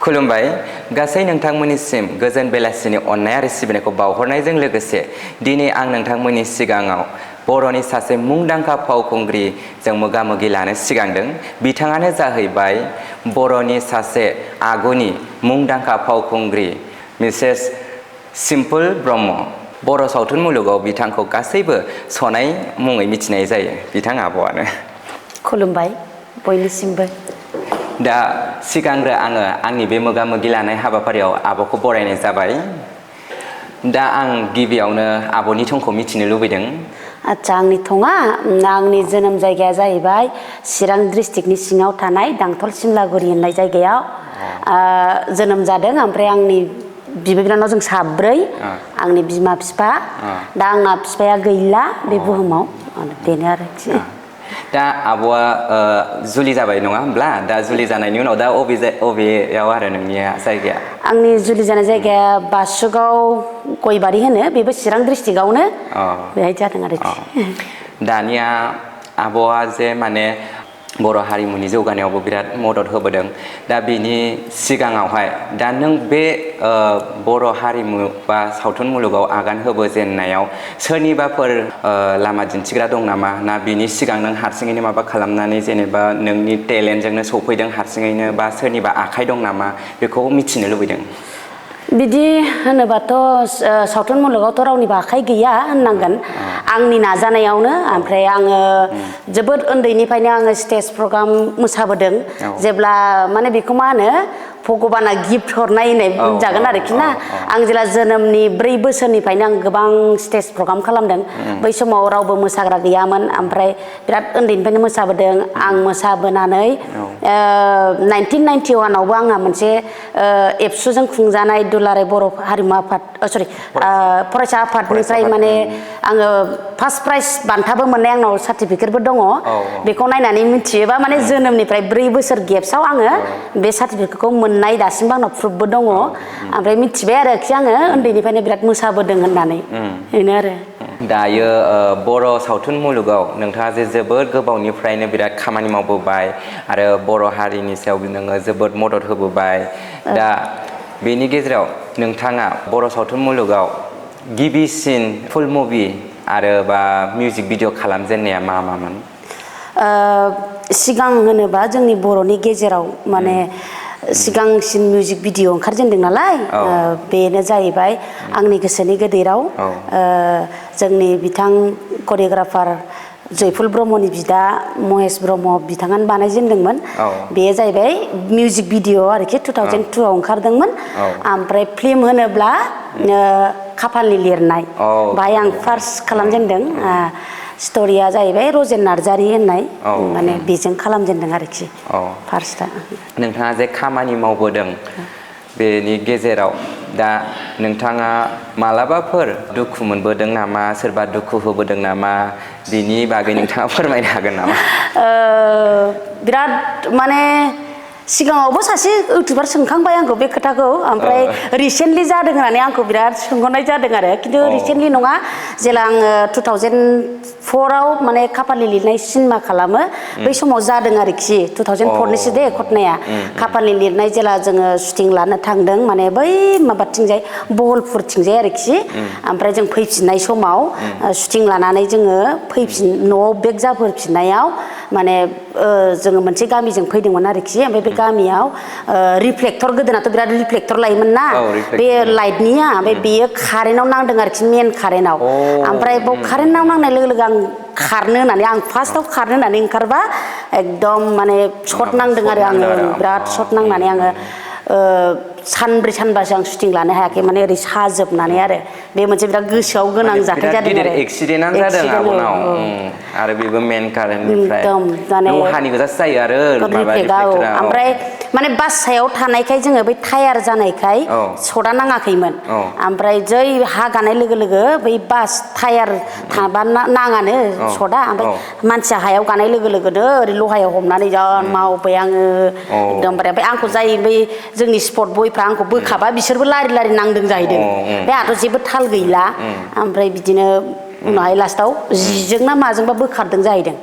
खुलुमबाय गासै नोंथांमोननिसिम गोजोन बेलासिनि अननाय आरो सिबिनायखौ बावहरनायजों लोगोसे दिनै आं नोंथांमोननि सिगाङाव बर'नि सासे मुंदांखा फावखुंग्रि जों मोगा मोगि लानो सिगांदों बिथाङानो जाहैबाय बर'नि सासे आगुनि मुंदांखा फावखुंग्रि मिसेस सिम्पुल ब्रह्म बर' सावथुन मुलुगाव बिथांखौ गासैबो सनाय मुङै मिथिनाय जायो बिथां आब'आनो खुलुमबाय बयनिसिमबो दा सिगांग्रो आङो आंनि बे मोगा मोगि लानाय हाबाफारियाव आब'खौ बरायनाय जाबाय दा आं गिबियावनो आब'नि थंखौ मिथिनो लुबैदों आच्छा आंनि थङा आंनि जोनोम जायगाया जाहैबाय चिरां डिस्ट्रिक्टनि सिङाव थानाय दांथल सिमलागुरि होननाय जायगायाव जोनोम जादों ओमफ्राय आंनि बिब' बिनानाव जों साब्रै आंनि बिमा बिफा दा आंना बिफाया गैला बे बुहुमाव बेनो आरोखि दा आब'आ जुलि जाबाय नङा होमब्ला दा जुलि जानायनि उनाव दा अबेयाव आरो नोंनिया जायगाया आंनि जुलि जानाय जायगाया बासुगाव गयबारि होनो बेबो चिरां डिस्ट्रिक्टआवनो बेहाय जादों आरोखि दानिया आब'आ जे माने बर' हारिमुनि जौगानायावबो बिराद मदद होबोदों दा बेनि सिगाङावहाय दा नों बे बर' हारिमु बा सावथुन मुलुगाव आगान होबोजेननायाव सोरनिबाफोर लामा दिन्थिग्रा दं नामा ना बिनि सिगां नों हारसिङैनो माबा खालामनानै जेनेबा नोंनि टेलेन्टजोंनो सफैदों हारसिङैनो बा सोरनिबा आखाइ दं नामा बेखौ मिथिनो लुबैदों बिदि होनोबाथ' सावथुन मुलुगावथ' रावनिबो आखाइ गैया होननांगोन आंनि नाजानायावनो ओमफ्राय आङो जोबोद उन्दैनिफ्रायनो आङो स्टेज प्रग्राम मोसाबोदों जेब्ला माने बेखौ मा होनो भगबाना गिफ्ट हरनाय होननाय बुंजागोन आरोखि ना आं जेला जोनोमनि 4 बोसोरनिफ्रायनो आं गोबां स्टेज प्रग्राम खालामदों बै समाव रावबो मोसाग्रा गैयामोन ओमफ्राय बिराद उन्दैनिफ्रायनो मोसाबोदों आं मोसाबोनानै 1991 आवबो आंहा मोनसे एबसुजों खुंजानाय दुलाराय बर' हारिमु आफाद फरायसा आफादनिफ्राय माने आङो फार्स्ट प्राइज बान्थाबो मोननाय आंनाव सार्टिफिकेटबो दङ बेखौ नायनानै मिथियोबा माने जोनोमनिफ्राय 4 बोसोर गेप्सआव आङो बे सार्टिफिकेटखौ मोननाय दासिमबो आंनाव प्रुफबो दङ ओमफ्राय मिथिबाय आरोखि आङो उन्दैनिफ्रायनो बिराद मोसाबोदों होननानै बेनो आरो दायो बर' सावथुन मुलुगाव नोंथाङा जे जोबोद गोबावनिफ्रायनो बिराद खामानि मावबोबाय आरो बर' हारिनि सायाव नोङो जोबोद मदद होबोबाय दा बेनि गेजेराव नोंथाङा बर' सावथुन मुलुगाव गिबिसिन फुल मुभि आरो बा मिउजिक भिडिअ खालामजेननाया मामोन सिगां होनोबा जोंनि बर'नि गेजेराव माने सिगांसिन मिउजिक भिडिअ ओंखारजेनदों नालाय बेनो जाहैबाय आंनि गोसोनि गोदै-राव जोंनि बिथां करिय'ग्राफार जयफुल ब्रह्मनि बिदा महेश ब्रह्म बिथाङानो बानायजेनदोंमोन बेयो जाहैबाय मिउजिक भिडिअ आरोखि 2002 आव ओंखारदोंमोन ओमफ्राय फिल्म होनोब्ला खाफालनि लिरनाय बाहाय आं फार्स्ट खालामजेनदों स्ट'रिया जाहैबाय रजेन नार्जारि होननाय माने बेजों खालामजेनदों आरोखि फार्स्टआ नोंथाङा जे खामानि मावबोदों बेनि गेजेराव दा नोंथाङा मालाबाफोर दुखु मोनबोदों नामा सोरबा दुखु होबोदों नामा बिनि बागै नोंथाङा फोरमायनो हागोन नामा बिराद माने सिगाङावबो सासे इउटुबार सोंखांबाय आंखौ बे खोथाखौ ओमफ्राय रिसेन्टलि जादों होननानै आंखौ बिराद सोंहरनाय जादों आरो खिन्थु रिसेन्टलि नङा जेला आङो 2004 आव माने खाफालनि लिरनाय सिनेमा खालामो बै समाव जादों आरोखि 2004 निसो दे घटनाया खाफालनि लिरनाय जेला जोङो शुटिं लानो थांदों माने बै माबाथिंजाय बहलपुरथिंजाय आरोखि ओमफ्राय जों फैफिननाय समाव शुटिं लानानै जोङो न'आव बेक जाफैफिननायाव माने जोङो मोनसे गामिजों फैदोंमोन आरोखि ओमफ्राय बे गामियाव रिफ्लेक्टर गोदोनाथ' बिराद रिफ्लेक्टर लायोमोन ना बे लाइटनिया ओमफ्राय बेयो कारेन्टआव नांदों आरोखि मेन कारेन्टआव ओमफ्राय बाव कारेन्टआव नांनाय लोगो लोगो आं खारनो होननानै आं फार्स्टआव खारनो होननानै ओंखारबा एकदम माने शर्ट नांदों आरो आङो बिराद शर्ट नांनानै आङो सानब्रै सानबासो आं शुटिं लानो हायाखै माने ओरै साजोबनानै आरो बे मोनसे बिराद गोसोआव गोनां जाथाय जादों आरो एक्सिडेन्टआनो जादों आब'नाव आरो बेबो मेन कारेन्टनिफ्राय लहानि गोजासो जायो आरो माबा रिफ्लेक्टरा ओमफ्राय माने बास सायाव थानायखाय जोङो बै टायार जानायखाय शर्टआ नाङाखैमोन ओमफ्राय जै हा गानाय लोगो लोगो बै बास टायार थाबा नाङानो शर्टआ ओमफ्राय मानसिया हायाव गानाय लोगो लोगोनो ओरै लहायाव हमनानै जा मावबाय आङो एकदमबारे ओमफ्राय आंखौ जाय बै जोंनि स्पट बयफ्रा आंखौ बोखाबा बिसोरबो लारि लारि नांदों जाहैदों बे आंहाथ' जेबो थाल गैला ओमफ्राय बिदिनो उनावहाय लास्टाव जिजों ना माजोंबा बोखारदों जाहैदों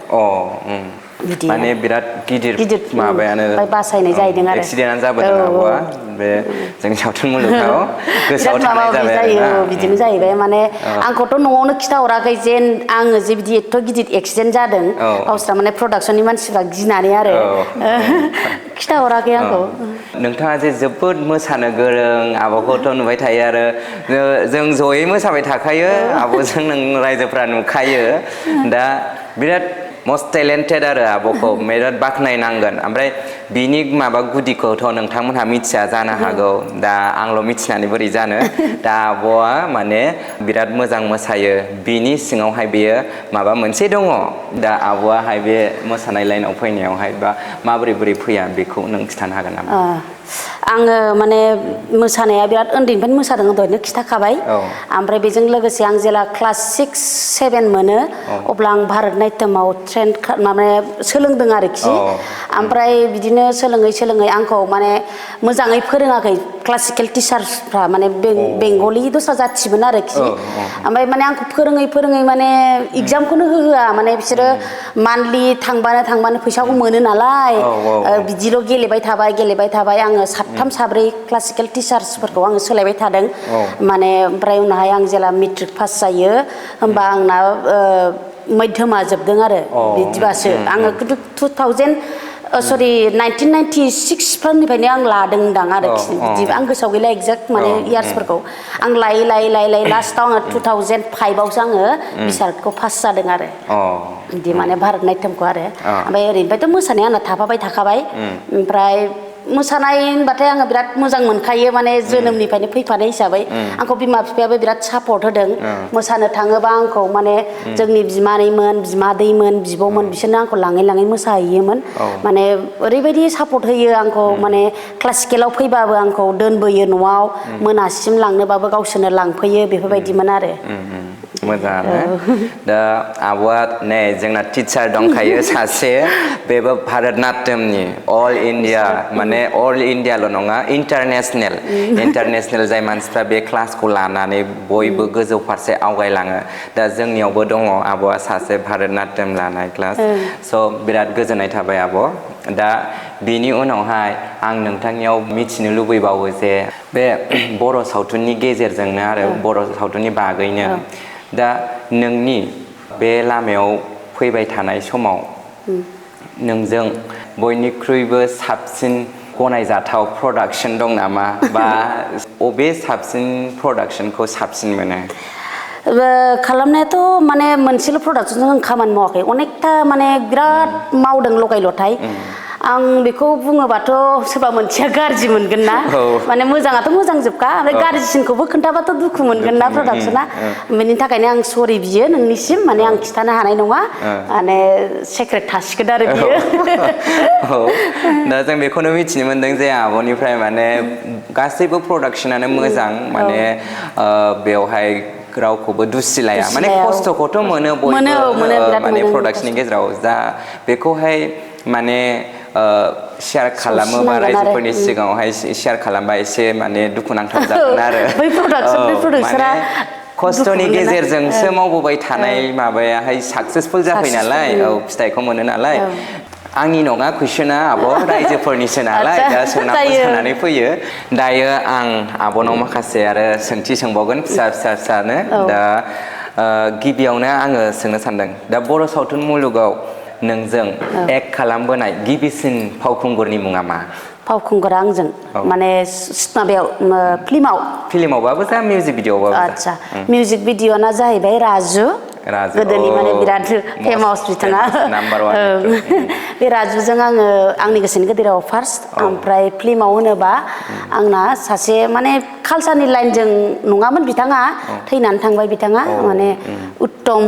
बिदि माने बिराद गिदिर माबायानो बासायनाय जाहैदों आरो एक्सिडेन्टआ जाबोदों आब'आ बे जोंनि सावथुन मुलुगाव गोसोआव थानाय जाबाय आरो बिदिनो जाहैबाय माने आंखौथ' न'आवनो खिथाहराखै जेन आङो जे बिदि एथ' गिदिर एक्सिडेन्ट जादों गावस्रा माने प्रडाक्सननि मानसिफ्रा गिनानै आरो खिथाहराखै आंखौ नोंथाङा जे जोबोद मोसानो गोरों आब'खौथ' नुबाय थायो आरो जों जयै मोसाबाय थाखायो आब'जों नों रायजोफ्रा नुखायो दा बिराद मस्ट टेलेन्टेड आरो आब'खौ बिराद बाख्नायनांगोन ओमफ्राय बिनि माबा गुदिखौथ' नोंथांमोनहा मिथिया जानो हागौ दा आंल' मिथिनानै बोरै जानो दा आब'आ माने बिराद मोजां मोसायो बिनि सिङावहाय बेयो माबा मोनसे दङ दा आब'आहाय बे मोसानाय लाइनाव फैनायावहाय बा माबोरै फैया बेखौ नों खिन्थानो हागोन नामा? आङो माने मोसानाया बिराद उन्दैनिफ्रायनो मोसादों दहायनो खिथाखाबाय ओमफ्राय बेजों लोगोसे आं जेला क्लास 6, 7 मोनो अब्ला आं भारत नाट्यमाव ट्रेन माने सोलोंदों आरोखि ओमफ्राय बिदिनो सोलोङै आंखौ माने मोजाङै फोरोङाखै क्लासिकेल टिचार्सफ्रा माने बेंगलि दस्रा जाथिमोन आरोखि ओमफ्राय माने आंखौ फोरोङै माने एगजामखौनो होहोआ माने बिसोरो मान्थलि थांबानो फैसाखौ मोनो नालाय बिदिल' गेलेबाय थाबाय आङो साथाम साब्रै क्लासिकेल टिचार्सफोरखौ आङो सोलायबाय थादों माने ओमफ्राय उनावहाय आं जेला मेट्रिक पास जायो होमबा आंना मध्यमा जोबदों आरो बिदिबासो आङो खिन्थु 1996 फोरनिफ्रायनो आं लादोंदां आरोखि बिदि आं गोसोआव गैला एक्जेक्ट माने इयार्सफोरखौ आं लायै लास्टाव आङो 2005आवसो आङो बिसारतखौ पास जादों आरो बिदि माने भारत नाट्यमखौ आरो ओमफ्राय ओरैनिफ्रायथ' मोसानाया आंना थाफाबाय थाखाबाय ओमफ्राय मोसानाय होनबाथाय आङो बिराद मोजां मोनखायो माने जोनोमनिफ्रायनो फैफानाय हिसाबै आंखौ बिमा बिफायाबो बिराद सापर्ट होदों मोसानो थाङोबा आंखौ माने जोंनि बिमानैमोन बिमादैमोन बिब'मोन बिसोरनो आंखौ लाङै मोसाहैयोमोन माने ओरैबायदि सापर्ट होयो आंखौ माने क्लासिकेलाव फैबाबो आंखौ दोनबोयो न'आव मोनासिम लांनोबाबो गावसोरनो लांफैयो बेफोरबायदिमोन आरो मोजाङानो दा आब'आ नै जोंना टिचार दंखायो सासे बेबो भारत नाट्यमनि अल इण्डिया माने अल इण्डियाल' नङा इन्टारनेसनेल जाय मानसिफ्रा बे क्लासखौ लानानै बयबो गोजौ फारसे आवगायलाङो दा जोंनियावबो दङ आब'आ सासे भारत नाट्यम लानाय क्लास स' बिराद गोजोननाय थाबाय आब' दा बिनि उनावहाय आं नोंथांनियाव मिथिनो लुबैबावो जे बे बर' सावथुननि गेजेरजोंनो आरो बर' सावथुननि बागैनो दा नोंनि बे लामायाव फैबाय थानाय समाव नोंजों बयनिख्रुइबो साबसिन गनायजाथाव प्रडाक्सन दं नामा बा अबे साबसिन प्रडाक्सनखौ साबसिन मोनो? खालामनायाथ' माने मोनसेल' प्रडाक्सनजों आं खामानि मावाखै अनेकथा माने बिराद मावदों लगाय लथाय आं बेखौ बुङोबाथ' सोरबा मोनसेया गाज्रि मोनगोन ना माने मोजाङाथ' मोजां जोबखा ओमफ्राय गाज्रिसिनखौबो खोन्थाबाथ' दुखु मोनगोन ना प्रडाक्सना बेनि थाखायनो आं सरि बियो नोंनिसिम माने आं खिन्थानो हानाय नङा माने सेक्रेट थासिगोन आरो बियो दा जों बेखौनो मिथिनो मोनदों जे आब'निफ्राय माने गासैबो प्रडाक्सनानो मोजां माने बेवहाय रावखौबो दुसिलाया माने खस्थ'खौथ' मोनो बयबो माने प्रडाक्सननि गेजेराव दा बेखौहाय माने शेयार खालामोबा रायजोफोरनि सिगाङावहाय शेयार खालामबा एसे माने दुखुनांथाव जागोन आरो माने खस्थ'नि गेजेरजोंसो मावबोबाय थानाय माबायाहाय साक्सेसफुल जाफैयो नालाय फिथाइखौ मोनो नालाय आंनि नङा कुइसना आब' रायजोफोरनिसो नालाय दा सोंनांगौ जानानै फैयो दायो आं आब'नाव माखासे आरो सोंथि सोंबावगोन फिसानो दा गिबियावनो आङो सोंनो सानदों दा बर' सावथुन मुलुगाव नोंजों एक्ट खालामबोनाय गिबिसिन फावखुंगुरनि मुङा मा? फावखुंगुरा आंजों माने माबायाव फिल्मावबाबो जा मिउजिक भिडिअ'बाबो आदसा मिउजिक भिडिअ'ना जाहैबाय राजु गोदोनि माने बिराद फेमास बिथाङा बे राजुजों आङो आंनि गोसोनि गोदेराव फार्स्ट ओमफ्राय फिल्माव होनोबा आंना सासे माने कालसारनि लाइनजों नङामोन बिथाङा थैनानै थांबाय बिथाङा माने उत्तम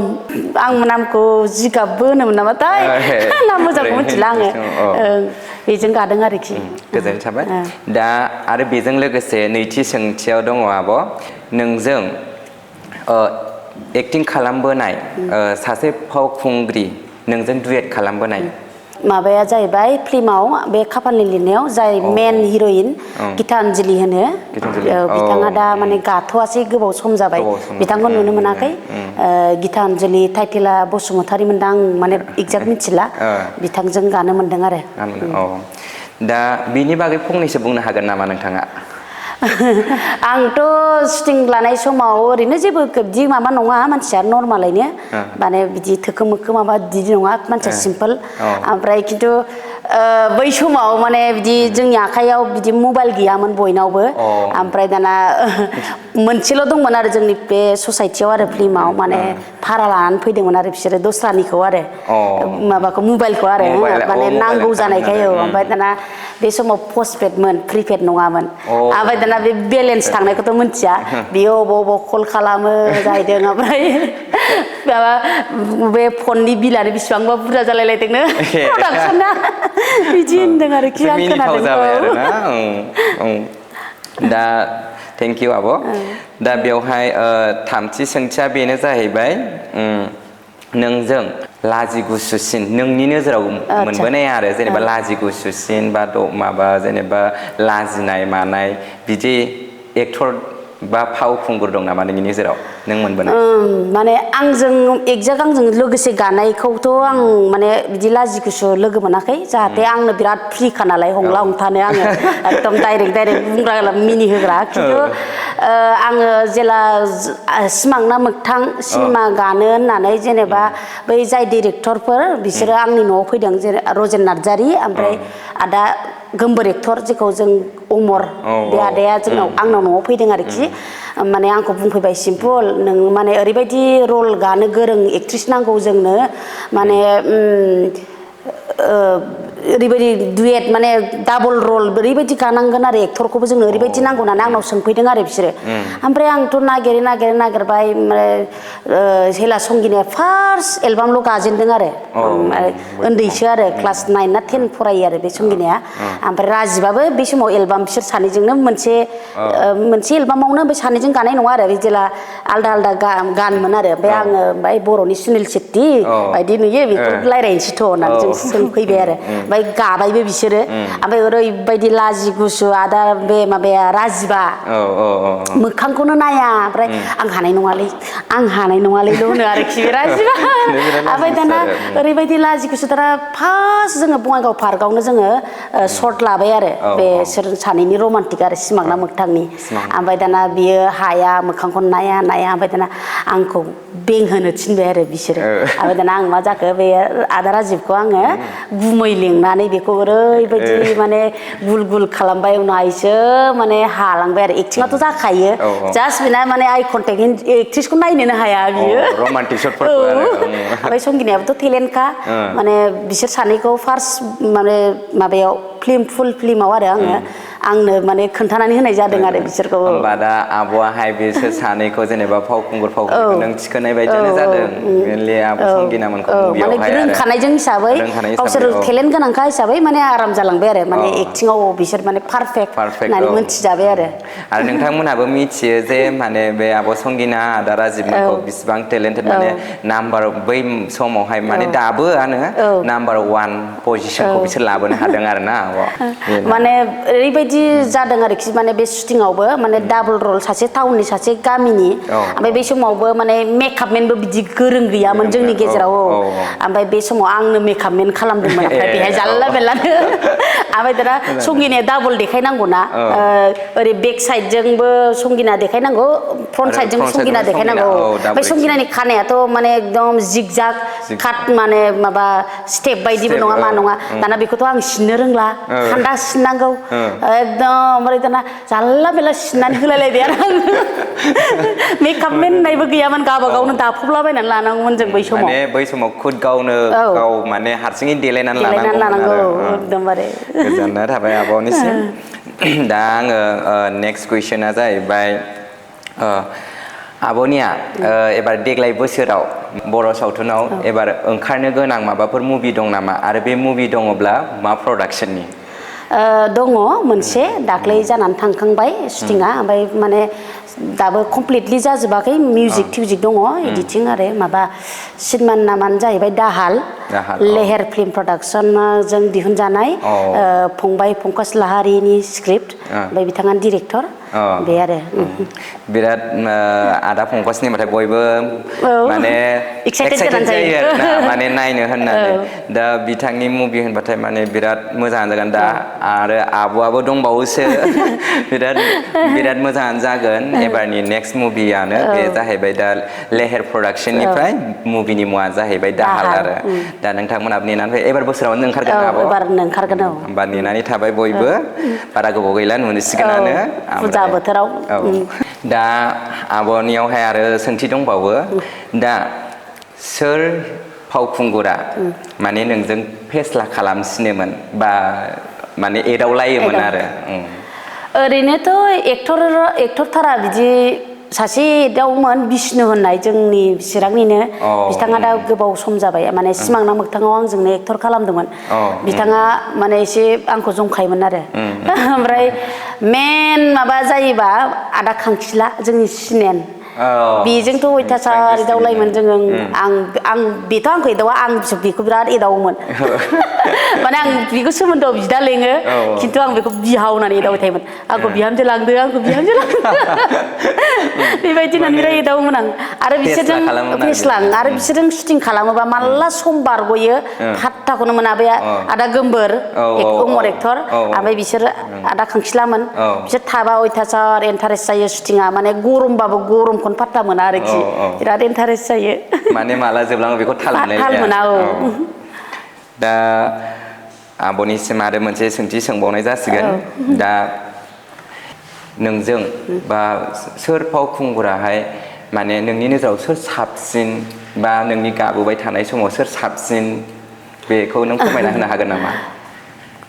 आं नामखौ जिगाबबो होनोमोन नामाथाय नाम मोजांखौ मिथिला आङो बेजों गादों आरोखि गोजोननाय थाबाय दा आरो बेजों लोगोसे नैथि सोंथियाव दङ आब' नोंजों एक्टिं खालामबोनाय सासे फावखुंग्रि नोंजों डुएट खालामबोनाय माबाया जाहैबाय फिल्माव बे खाफालनि लिरनायाव जाय मेन हिर'इन गितानजलि होनो बिथाङा दा माने गाथ'आसै गोबाव सम जाबाय बिथांखौ नुनो मोनाखै गितानजलि टाइटेला बसुमतारी मोनदां आं माने एगजाक्ट मिथिला बिथांजों गानो मोनदों आरो दा बिनि बागै फंनैसो बुंनो हागोन नामा नोंथाङा आंथ' शुटिं लानाय समाव ओरैनो जेबो बिदि माबा नङा मानसिया नर्मालैनो माने बिदि थोखो मोखो माबा बिदि नङा मानसिया सिम्पोल ओमफ्राय खिन्थु बै समाव माने बिदि जोंनि आखायाव बिदि मबाइल गैयामोन बयनावबो ओमफ्राय दाना मोनसेल' दंमोन आरो जोंनि बे ससाइटियाव आरो फिल्माव माने भारा लानानै फैदोंमोन आरो बिसोरो दस्रानिखौ आरो माबाखौ मबाइलखौ आरो माने नांगौ जानायखाय ओमफ्राय दाना बे समाव पस्टपेडमोन प्रिपेड नङामोन ओमफ्राय दाना बे बेलेन्स थांनायखौथ' मिथिया बेयो अबाव कल खालामो जाहैदों ओमफ्राय माबा बे फननि बिलानो बेसेबांबा बुरजा जालायलायदोंनो प्रडाक्सना बिदि होनदों आरोखि आं खोनादों दा थेंक इउ आब' दा बेवहाय थामथि सोंथिया बेनो जाहैबाय नोंजों लाजि गुसुसिन नोंनि नोजोराव मोनबोनाय आरो जेनेबा लाजि गुसुसिन बा माबा जेनेबा लाजिनाय मानाय बिदि एक्टर बा फावखुंगुर दं नामा नोंनि नोजोराव नों मोनबोनाय माने आंजों एगजेक्ट आंजों लोगोसे गानायखौथ' आं माने बिदि लाजि गुसु लोगो मोनाखै जाहाथे आंनो बिराद फ्रिखा नालाय हंला हंथानो आङो एकदम डाइरेक्ट बुंग्रा मिनिहोग्रा खिन्थु आङो जेला सिमां ना मोगथां सिनेमा गानो होननानै जेनेबा बै जाय डिरेक्टरफोर बिसोरो आंनि न'आव फैदों जेरै रजेन नार्जारि ओमफ्राय आदा गोमबोर एक्टर जेखौ जों अमर बे आदाया जोंनाव आंनाव न'आव फैदों आरोखि माने आंखौ बुंफैबाय सिम्पोल नों माने ओरैबायदि रल गानो गोरों एक्ट्रिस नांगौ जोंनो माने ओरैबायदि डुएट माने डाबल रल ओरैबायदि गानांगोन आरो एक्टरखौबो जोंनो ओरैबायदि नांगौ होननानै आंनाव सोंफैदों आरो बिसोरो ओमफ्राय आंथ' नागिरबाय हेला संगिनाया फार्स्ट एलबामल' गाजेनदों आरो उन्दैसो आरो क्लास 9 ना 10 फरायो आरो बे संगिनाया ओमफ्राय राजिबाबो बे समाव एलबाम बिसोर सानैजोंनो मोनसे एलबामावनो बे सानैजों गानाय नङा आरो जेला आलदा आलदा गानमोन आरो ओमफ्राय आङो ओमफ्राय बर'नि सुनिल शेट्टी बायदि नुयो बेखौ रायज्लायनोसैथ' होननानै जों सोंफैबाय आरो ओमफ्राय गाबायबो बिसोरो ओमफ्राय ओरैबायदि लाजि गुसु आदा बे माबाया राजिबा मोखांखौनो नाया ओमफ्राय आं हानाय नङालैल' होनो आरोखि बे राजिबा ओमफ्राय दाना ओरैबायदि लाजि गुसु दाना फार्स्ट जोङो बङाइगाव पार्कआवनो जोङो सर्ट लाबाय आरो बेसोर सानैनि रमान्टिक आरो सिमां ना मोगथांनि ओमफ्राय दाना बियो हाया मोखांखौ नाया ओमफ्राय दाना आंखौ बेंहोनो थिनबाय आरो बिसोरो ओमफ्राय दाना आं मा जाखो बे आदा राजिबखौ आङो गुमै लिंनानै बेखौ ओरैबायदि माने गुल गुल खालामबाय उनावहायसो माने हालांबाय आरो एक्टिंआथ' जाखायो जास्ट बेना माने आइ कन्टेक्ट एक्ट्रिसखौ नायनोनो हाया बियो रमान्टिक शटफोरखौ ओमफ्राय संगिनायाबोथ' टेलेन्टखा माने बिसोर सानैखौ फार्स्ट माने माबायाव फुल फिल्माव आरो आंनो माने खोन्थानानै होनाय जादों आरो बिसोरखौ होमबा दा आब'आहाय बिसोर सानैखौ जेनेबा फावखुंगुरखौ नों थिखोनाय बायदियानो जादों मेनलि आब' संगिनामोनखौ माने रोंखानायजों हिसाबै गावसोर टेलेन्ट गोनांखा हिसाबै माने आराम जालांबाय आरो माने एक्टिंआव बिसोर माने पारफेक्ट होननानै मोनथिजाबाय आरो नोंथांमोनहाबो मिथियो जे माने बे आब' संगिना आदा राजिबमोनखौ बिसिबां टेलेन्टेड माने नाम्बार बै समावहाय माने दाबोआनो नाम्बार 1 पजिशनखौ बिसोर लाबोनो हादों आरो ना माने ओरैबायदि जादों आरोखि माने बे शुटिंआवबो माने डाबल रल सासे टाउननि सासे गामिनि ओमफ्राय बे समावबो माने मेकआपमेनबो बिदि गोरों गैयामोन जोंनि गेजेराव ओमफ्राय बे समाव आंनो मेकआपमेन खालामदोंमोन ओमफ्राय बेहाय जाल्ला बेल्लानो ओमफ्राय दाना संगिनाया डाबल देखायनांगौ ना ओरै बेक साइडजोंबो संगिना देखायनांगौ फ्रन्ट साइडजों संगिना देखायनांगौ ओमफ्राय संगिनानि खानायाथ' माने एकदम जिग जाग काट माने माबा स्टेप बायदिबो नङा मा नङा दाना बेखौथ' आं सिननो रोंला खान्दा सिननांगौ एकदम ओमफ्राय दाना जाल्ला बेल्ला सिननानै होलायलायबाय आरो आङो मेकआपमेन होननायबो गैयामोन गावबागावनो दाफबलाबायनानै लानांगौमोन जों बै समाव माने बै समाव खुद गावनो गाव माने हारसिङै देलायनानै लानांगौ एकदमबारे गोजोननाय थाबाय आब'निसिम दा आङो नेक्स्ट कुइसना जाहैबाय आब'निया एबार देग्लाय बोसोराव बर' सावथुनाव एबार ओंखारनो गोनां माबाफोर मुभि दं नामा आरो बे मुभि दङब्ला मा प्रडाक्शननि दङ मोनसे दाख्लै जानानै थांखांबाय शुटिंआ ओमफ्राय माने दाबो कमप्लिटलि जाजोबाखै मिउजिक टिउजिक दङ एडिटिं आरो माबा सिनेमानि नामानो जाहैबाय दाहाल लेहेर फिल्म प्रडाक्सनजों दिहुनजानाय फंबाय पंकज लाहारिनि स्क्रिप्ट ओमफ्राय बिथाङा डिरेक्टर बे आरो बिराद आदा पंकजनि होनबाथाय बयबो माने एक्साइटेड जायो आरोना माने नायनो होननानै दा बिथांनि मुभि होनबाथाय माने बिराद मोजाङानो जागोन दा आरो आब'आबो दंबावोसो बिराद मोजाङानो जागोन एबारनि नेक्स्ट मुभियानो बे जाहैबाय दा लेहेर प्रडाक्सननिफ्राय मुभिनि मुङा जाहैबाय दाहाल आरो दा नोंथांमोनाबो नेनानै एबार बोसोरावनो ओंखारगोन आब' एबारनो ओंखारगोन होमबा नेनानै थाबाय बयबो बारा गोबाव गैला नुसिगोनानो फुजा बोथोराव दा आब'नियावहाय आरो सोंथि दंबावो दा सोर फावखुंगुरा माने नोंजों फेस्ला खालामसिनोमोन बा माने एदावलायोमोन आरो ओरैनोथ' एक्टरथारा बिदि सासे एदावमोन बिष्णु होननाय जोंनि चिरांनिनो बिथाङा दा गोबाव सम जाबाय माने सिमां ना मोगथाङाव आंजोंनो एक्टर खालामदोंमोन बिथाङा माने एसे आंखौ जंखायोमोन आरो ओमफ्राय मेन माबा जायोबा आदा खांखिला जोंनि सिनेन बेजोंथ' अयथासार एदावलायोमोन जोङो आं बेथ' आंखौ एदावा आं बेखौ बिराद एदावोमोन माने आं बेखौ सोमोन्दोआव बिदा लेङो खिन्थु आं बेखौ बिहाव होननानै एदावबाय थायोमोन आंखौ बिहामजो लांदो आंखौ बिहामजो लांदो बेबायदि होननानै बिराद एदावोमोन आं आरो बिसोरजों फेस्लां आरो बिसोरजों शुटिं खालामोबा माला सम बारग'यो फात्ताखौनो मोना बे आदा गोमबोर अमर एक्टर ओमफ्राय बिसोर आदा खांखिलामोन बिसोर थाबा अयथासार इन्टारेस्ट जायो शुटिंआ माने गरमबाबो गरमखौनो फात्ता मोना आरोखि बिराद इन्टारेस्ट जायो माने माला जोबलाङो बेखौ थाल मोना दा आब'निसिम आरो मोनसे सोंथि सोंबावनाय जासिगोन दा नोंजों बा सोर फावखुंगुराहाय माने नोंनि नोजोराव सोर साबसिन बा नोंनि गाबोबाय थानाय समाव सोर साबसिन बेखौ नों फोरमायना होनो हागोन नामा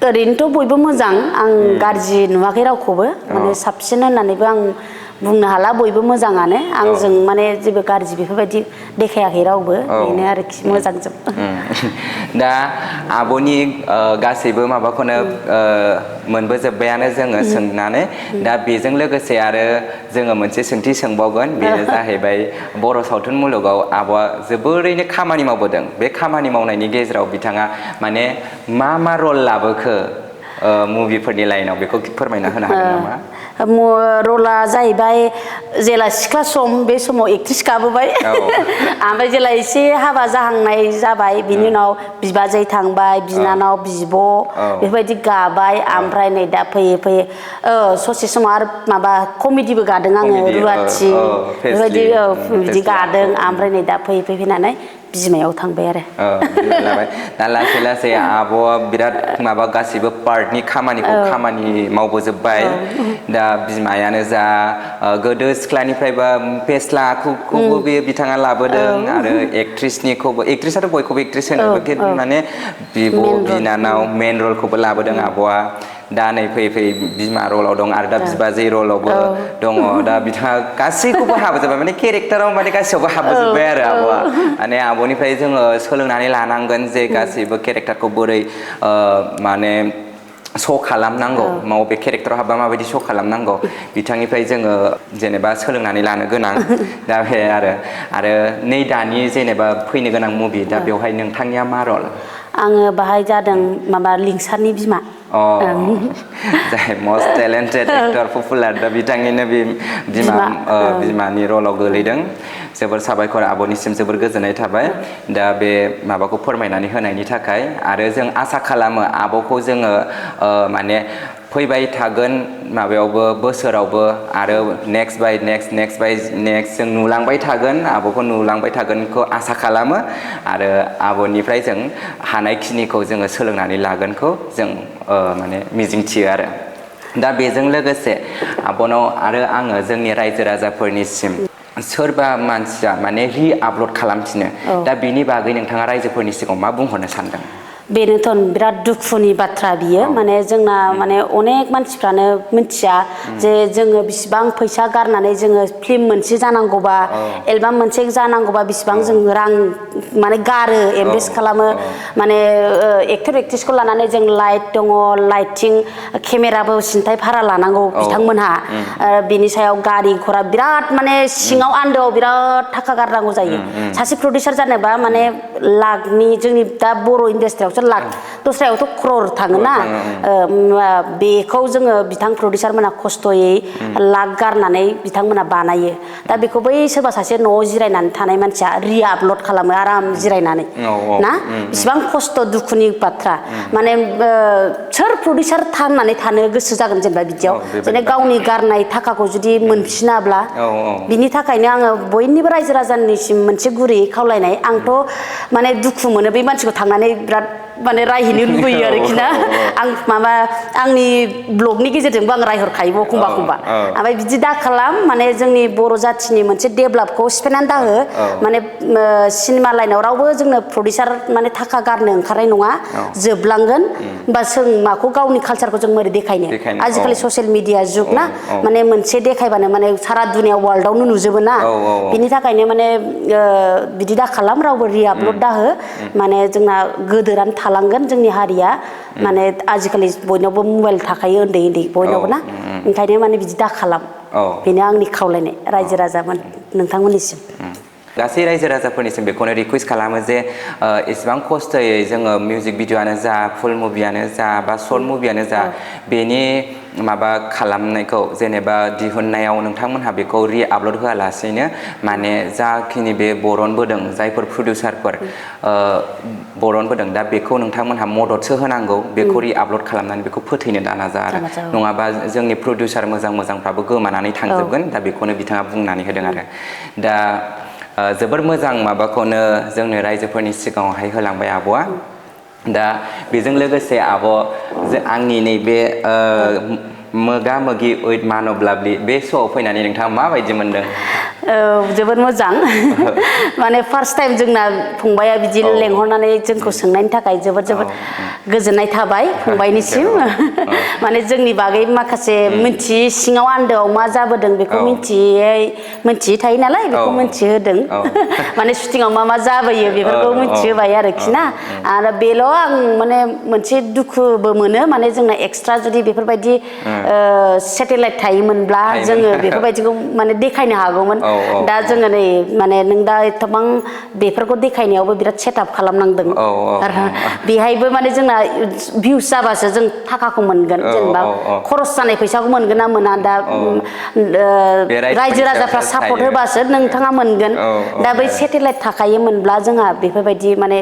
ओरैनोथ' बयबो मोजां आं गाज्रि नुवाखै रावखौबो माने साबसिन होननानैबो आं बुंनो हाला बयबो मोजाङानो आंजों माने जेबो गाज्रि बेफोरबायदि देखायाखै रावबो बेनो आरोखि मोजांजोब दा आब'नि गासैबो माबाखौनो मोनबोजोब्बायानो जोङो सोंनानै दा बेजों लोगोसे आरो जोङो मोनसे सोंथि सोंबावगोन बेनो जाहैबाय बर' सावथुन मुलुगाव आब'आ जोबोरैनो खामानि मावबोदों बे खामानि मावनायनि गेजेराव बिथाङा माने मा रल लाबोखो मुभिफोरनि लाइनाव बेखौ फोरमायना होनो हागोन नामा रला जाहैबाय जेला सिख्ला सम बे समाव एक्ट्रिस गाबोबाय ओमफ्राय जेला एसे हाबा जाहांनाय जाबाय बिनि उनाव बिबाजै थांबाय बिनानाव बिब' बेफोरबायदि गाबाय ओमफ्राय नै दा फैयै फैयै ससे समाव आरो माबा कमेडिबो गादों आङो रुवाथि बेबायदि बिदि गादों ओमफ्राय नै दा फैयै फैनानै बिमायाव थांबाय आरो दा लासै लासै आब'आ बिराद माबा गासिबो पार्टनि खामानि मावबोजोब्बाय दा बिमायानो जा गोदो सिख्लानिफ्रायबा फेस्ला आखुखौबो बिथाङा लाबोदों आरो एक्ट्रिसआथ' बयखौबो एक्ट्रिस होनो माने बिब' बिनानाव मेन रलखौबो लाबोदों आब'आ दा नै फैयै बिमा रलाव दं आरो दा बिबाजै रलावबो दङ दा बिथाङा गासैखौबो हाबोजोब्बाय माने केरेक्टाराव माने गासैयावबो हाबोजोब्बाय आरो आब'आ माने आब'निफ्राय जोङो सोलोंनानै लानांगोन जे गासैबो केरेक्टारखौ बोरै माने श' खालामनांगौ बबे केरेक्टाराव हाबबा माबायदि श' खालामनांगौ बिथांनिफ्राय जोङो जेनेबा सोलोंनानै लानो गोनां दा बे आरो नै दानि जेनेबा फैनो गोनां मुभि दा बेवहाय नोंथांनिया मा रल आङो बाहाय जादों माबा लिंसारनि बिमा जाय मस्ट टेलेन्टेड एक्टर पपुलार दा बिथांनिनो बे बिमानि रलाव गोलैदों जोबोर साबायखर आब'निसिम जोबोर गोजोननाय थाबाय दा बे माबाखौ फोरमायनानै होनायनि थाखाय आरो जों आसा खालामो आब'खौ जोङो माने फैबाय थागोन माबायावबो बोसोरावबो आरो नेक्स्ट बाय नेक्स्ट जों नुलांबाय थागोन आब'खौ नुलांबाय थागोनखौ आसा खालामो आरो आब'निफ्राय जों हानायखिनिखौ जोङो सोलोंनानै लागोनखौ जों माने मिजिंथियो आरो दा बेजों लोगोसे आब'नाव आरो आङो जोंनि रायजो राजाफोरनिसिम सोरबा मानसिया माने रि आपल'ड खालामफिनो दा बिनि बागै नोंथाङा रायजोफोरनि सिगाङाव मा बुंहरनो सानदों बेनोथ' बिराद दुखुनि बाथ्रा बियो माने जोंना माने अनेक मानसिफ्रानो मिथिया जे जोङो बिसिबां फैसा गारनानै जोङो फिल्म मोनसे जानांगौबा एलबाम मोनसे जानांगौबा बिसिबां जों रां माने गारो इनभेस्ट खालामो माने एक्टर एक्ट्रेसखौ लानानै जों लाइट दङ लाइटिं केमेराबो सिनथाय भारा लानांगौ बिथांमोनहा बिनि सायाव गारि घरा बिराद माने सिङाव आन्दोआव बिराद थाखा गारनांगौ जायो सासे प्रडिउसार जानोबा माने लाखनि जोंनि दा बर' इन्डास्ट्रियावसो लाख दस्रायावथ' क्रर थाङोना बेखौ जोङो बिथां प्रडिउसार मोना खस्थ'यै लाख गारनानै बिथांमोना बानायो दा बेखौ बै सोरबा सासे न'आव जिरायनानै थानाय मानसिया रि-आपल'ड खालामो आराम जिरायनानै ना बिसिबां खस्थ' दुखुनि बाथ्रा माने सोर प्रडिउसार थांनानै थानो गोसो जागोन जेनेबा बिदियाव जेने गावनि गारनाय थाखाखौ जुदि मोनफिनाब्ला बिनि थाखायनो आङो बयनिबो रायजो राजानिसिम मोनसे गुरैयै खावलायनाय आंथ' माने दुखु मोनो बे मानसिखौ थांनानै बिराद माने रायहैनो लुबैयो आरोखि ना आं माबा आंनि ब्लगनि गेजेरजोंबो आं रायहरखायो एखमबा ओमफ्राय बिदि दा खालाम माने जोंनि बर' जाथिनि मोनसे डेभेलपखौ सिफायनानै दाहो माने सिनेमा लाइनाव रावबो जोंनो प्रडिउसार माने थाखा गारनो ओंखारनाय नङा जोबलांगोन होमबा जों माखौ गावनि कालचारखौ जों बोरै देखायनो आजिखालि ससियेल मिडिया जुग ना माने मोनसे देखायबानो माने सारा दुनिया वर्ल्डआवनो नुजोबो ना बिनि थाखायनो माने बिदि दा खालाम रावबो रि-आपल'ड दाहो माने जोंना गोदोरानो थालांगोन जोंनि हारिया माने आजिखालि बयनावबो मबाइल थाखायो उन्दै उन्दै बयनावबो ना ओंखायनो माने बिदि दा खालाम बेनो आंनि खावलायनाय रायजो राजामोन नोंथांमोननिसिम गासै रायजो राजाफोरनिसिम बेखौनो रिकुवेस्ट खालामो जे इसेबां खस्थ'यै जोङो मिउजिक भिडिअ'आनो जा फुल मुभियानो जा बा सर्ट मुभियानो जा बेनि माबा खालामनायखौ जेनेबा दिहुननायाव नोंथांमोनहा बेखौ रि-आपल'ड होआलासेनो माने जाखिनि बे बरनबोदों जायफोर प्रडिउसारफोर बरनबोदों दा बेखौ नोंथांमोनहा मददसो होनांगौ बेखौ रि-आपल'ड खालामनानै बेखौ फोथैनो दानाजा आरो नङाबा जोंनि प्रडिउसार मोजांफ्राबो गोमानानै थांजोबगोन दा बेखौनो बिथाङा बुंनानै होदों आरो दा जोबोर मोजां माबाखौनो जोंनो रायजोफोरनि सिगाङावहाय होलांबाय आब'आ दा बेजों लोगोसे आब' आंनि नैबे मोगा मोगि उइथ मानब लाभलि बे श'आव फैनानै नोंथाङा माबायदि मोनदों जोबोद मोजां माने फार्स्ट टाइम जोंना फंबाया बिदि लेंहरनानै जोंखौ सोंनायनि थाखाय जोबोद गोजोननाय थाबाय फंबायनिसिम माने जोंनि बागै माखासे मिथियै सिङाव आन्दोआव मा जाबोदों बेखौ मिथियै थायो नालाय बेखौ मिथिहोदों माने शुटिंआव मा जाबोयो बेफोरखौ मिथिहोबाय आरोखि ना आरो बेल' आं माने मोनसे दुखुबो मोनो माने जोंना एक्सट्रा जुदि बेफोरबायदि सेटेलाइट थायोमोनब्ला जोङो बेफोरबायदिखौ माने देखायनो हागौमोन दा जोङो नै माने नों दा एथबां बेफोरखौ देखायनायावबो बिराद सेटआप खालामनांदों बेहायबो माने जोंना भिउस जाबासो जों थाखाखौ मोनगोन जेनेबा खरस जानाय फैसाखौ मोनगोन ना मोना दा रायजो राजाफ्रा सापर्ट होबासो नोंथाङा मोनगोन दा बै सेटेलाइट थाखायोमोनब्ला जोंहा बेफोरबायदि माने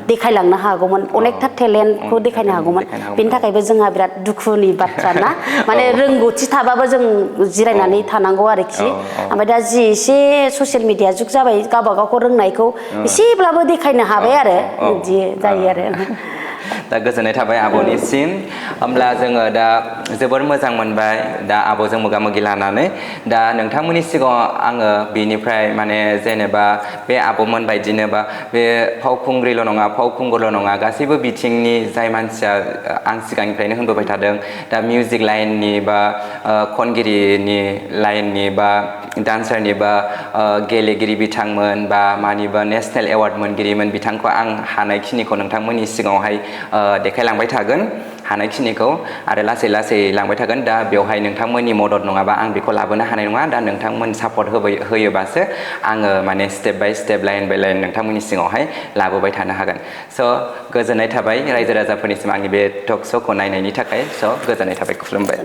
देखायलांनो हागौमोन अनेकथा टेलेन्टखौ देखायनो हागौमोन बेनि थाखायबो जोंहा बिराद दुखुनि बाथ्रा ना माने रोंगौथि थाबाबो जों जिरायनानै थानांगौ आरोखि ओमफ्राय दा जि एसे ससियेल मिडिया जुग जाबाय गावबा गावखौ रोंनायखौ एसेब्लाबो देखायनो हाबाय आरो बिदि जायो आरो दा गोजोननाय थाबाय आब'निसिम होमब्ला जोङो दा जोबोर मोजां मोनबाय दा आब'जों मोगा मोगि लानानै दा नोंथांमोननि सिगाङाव आङो बेनिफ्राय माने जेनेबा बे आब'मोन बायदिनो बा बे फावखुंग्रिल' नङा फावखुंगुरल' नङा गासैबो बिथिंनि जाय मानसिया आं सिगांनिफ्रायनो होनबोबाय थादों दा मिउजिक लाइननि बा खनगिरिनि लाइननि बा डान्सारनि बा गेलेगिरि बिथांमोन बा मानिबा नेसनेल एवार्ड मोनगिरिमोन बिथांखौ आं हानायखिनिखौ नोंथांमोननि सिगाङावहाय देखायलांबाय थागोन हानायखिनिखौ आरो लासै लासै लांबाय थागोन दा बेवहाय नोंथांमोननि मदद नङाबा आं बेखौ लाबोनो हानाय नङा दा नोंथांमोन सापर्ट होयोबासो आङो माने step by step line by line नोंथांमोननि सिगाङावहाय लाबोबाय थानो हागोन स' गोजोननाय थाबाय रायजो राजाफोरनिसिम आंनि बे टक श'खौ नायनायनि थाखाय स' गोजोननाय थाबाय खुलुमबाय